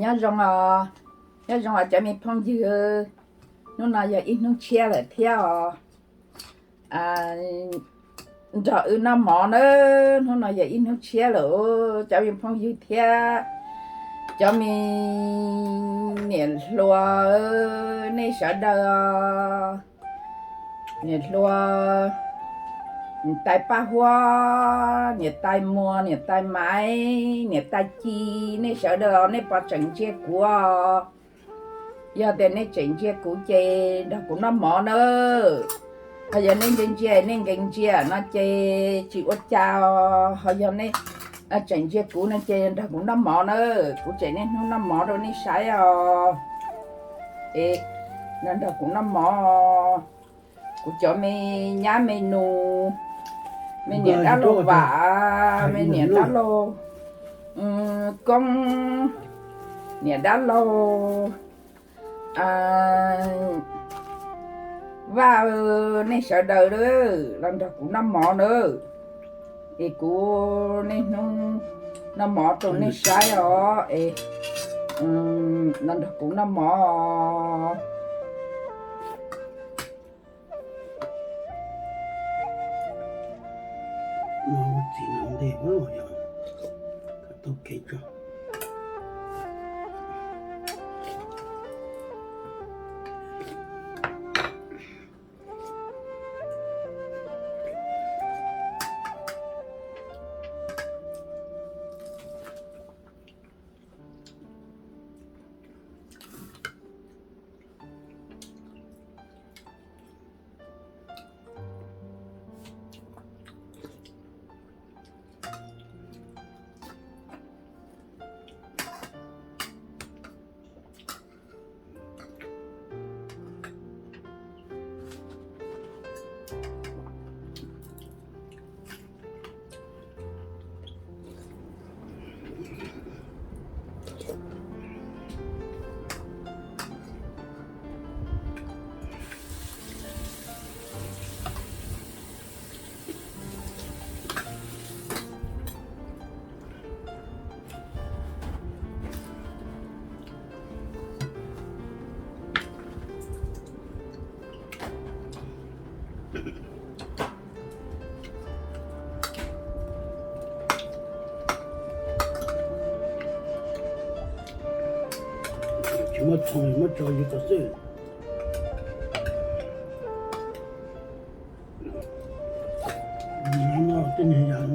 Nyob zoo os, nyob zoo os cov me phooj ywg, hnub no yog ib hnub tshiab lawm thiab os. Nrog wb noj mov na, hnub no yog ib hnub tshiab lawm cov me phooj ywg thiab cov me niam hluas, nej sawv daws, niam hluas, niam tais Paj Huab, niam tais Muas, niam tais Maiv, niam tais Ci, nej sawv daws nej puas tseem ntsia kuv os? Yog tias nej tseem ntsia kuv ces nrog kuv noj mov na. Ho yog nej ntsia ntsia, nej nkees ntsia no ces tsis ua cas. Ho yog nej tseem ntsia kuv no ces nrog kuv noj mov na, kuv tseem niaj hnub noj mov rau nej saib os. Es nrog kuv noj mov, kuv cov me nyab me nus, me niam dab laug Vam, me niam dab laug Koob, niam dab laug Vaj, nej sawv daws los nrog kuv noj mov na. Es kuv niaj hnub noj mov rau nej saib os. Es los nrog kuv noj mov. Tsis muaj txhoov, muab tso yus tom xwb. Tej niag yam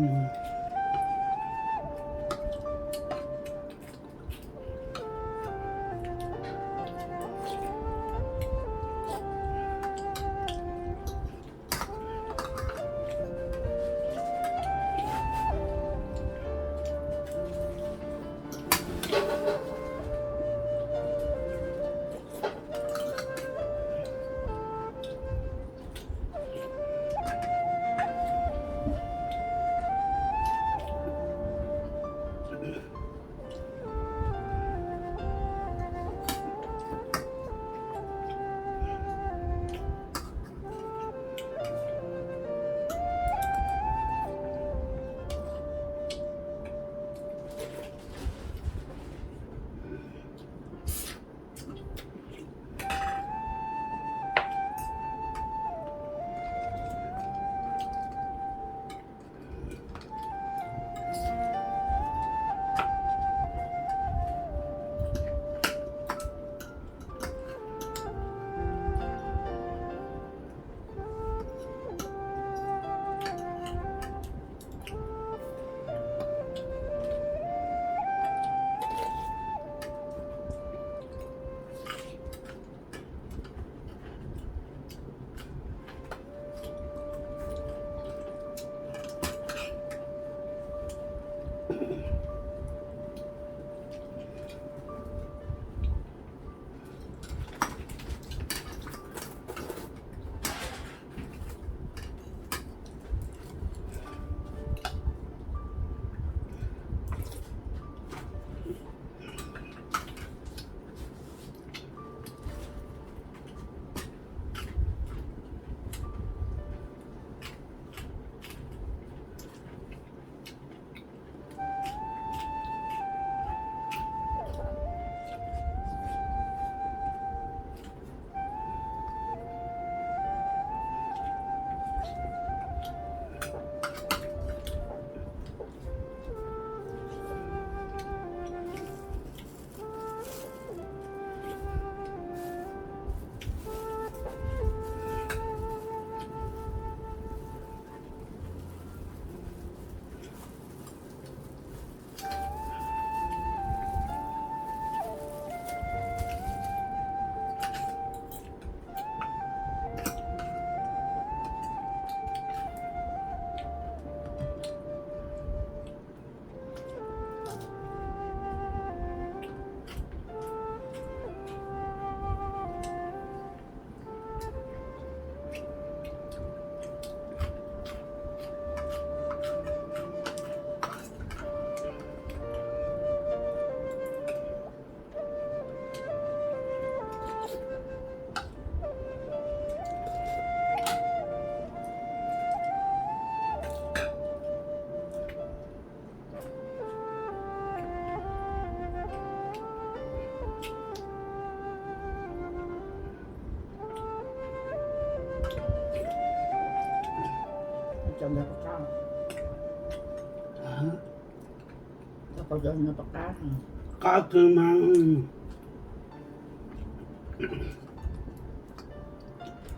Qab kawg mas.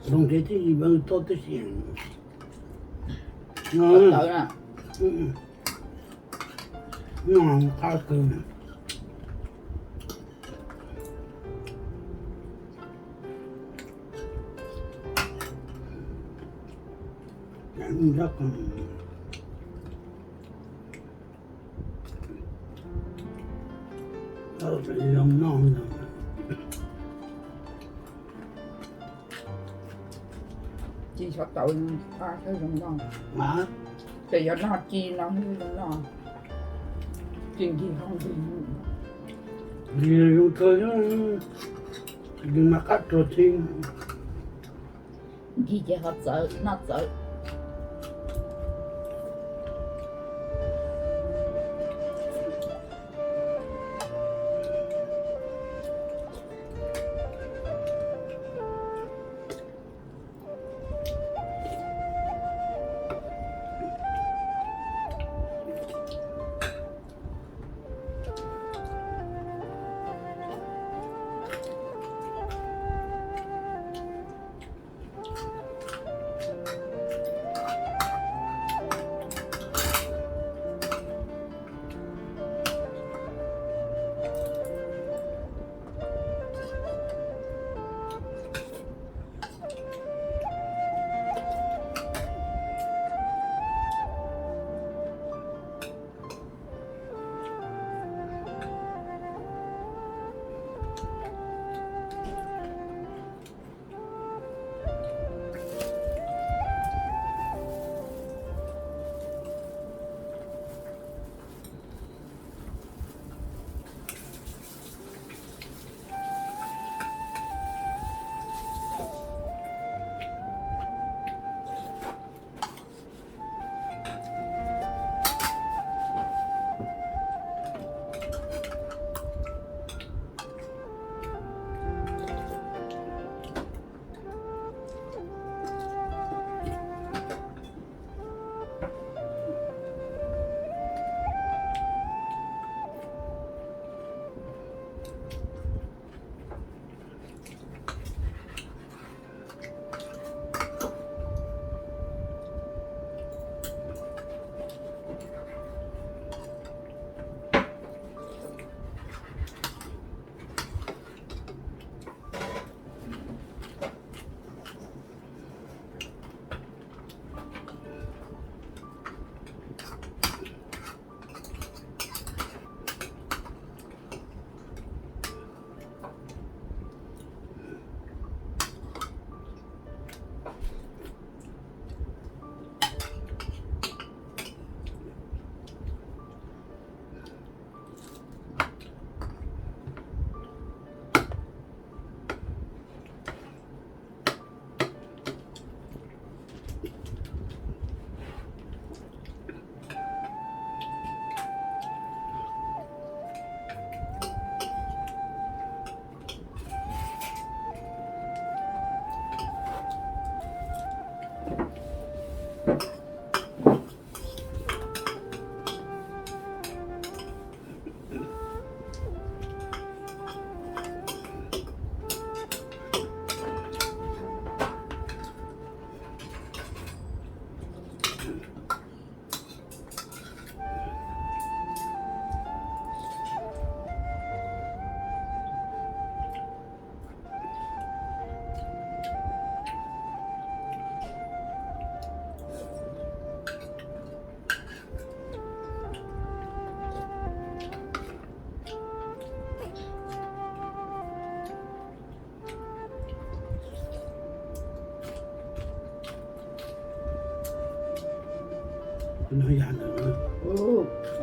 Zoo kev tib yim npawg toj tib si. Qab kawg. Zoo noj. Ci xov tau, zoo noj. Ces yog noj ci no zoo noj. Ci nkig hauv nkig, nkig zoo kawg, nkig mas qab tsuag txij. Nkig ces ho txawv, noj txawv.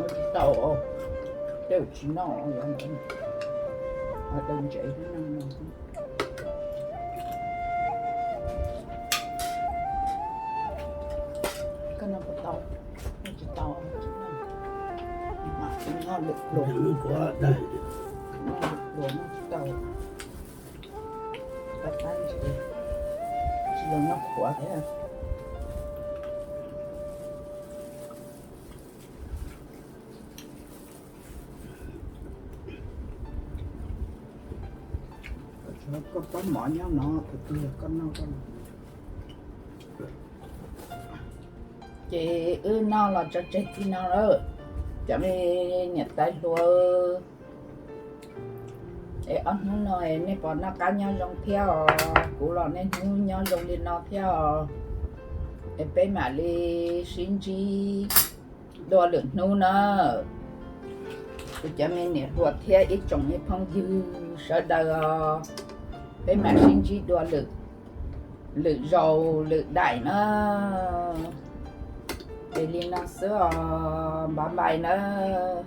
Tsis tau, tej tsis noj, daw ntsev no. Koj noj puas tau? Noj tsis tau, tsis noj. Noj lwm pluas, noj lwm pluas noj tsis tau. Tsis los noj qhuav thiab. Koj pab mov nyob no, tus twg koj noj koj. Ces wb noj los tso tseg li no lawm, cov me niam tais hluas. Es ob hnub no nej puas noj qab nyob zoo thiab os? Kuv los niaj hnub nyob zoo li no thiab os. Es peb mam li sib ntsib dua lwm hnub na. Kuv cov me niam hluas thiab ib tsoom me phooj ywg sawv daws os, peb mam sib ntsib dua lwm zaus lwm daim na. Es li no xwb os, bye bye nawb.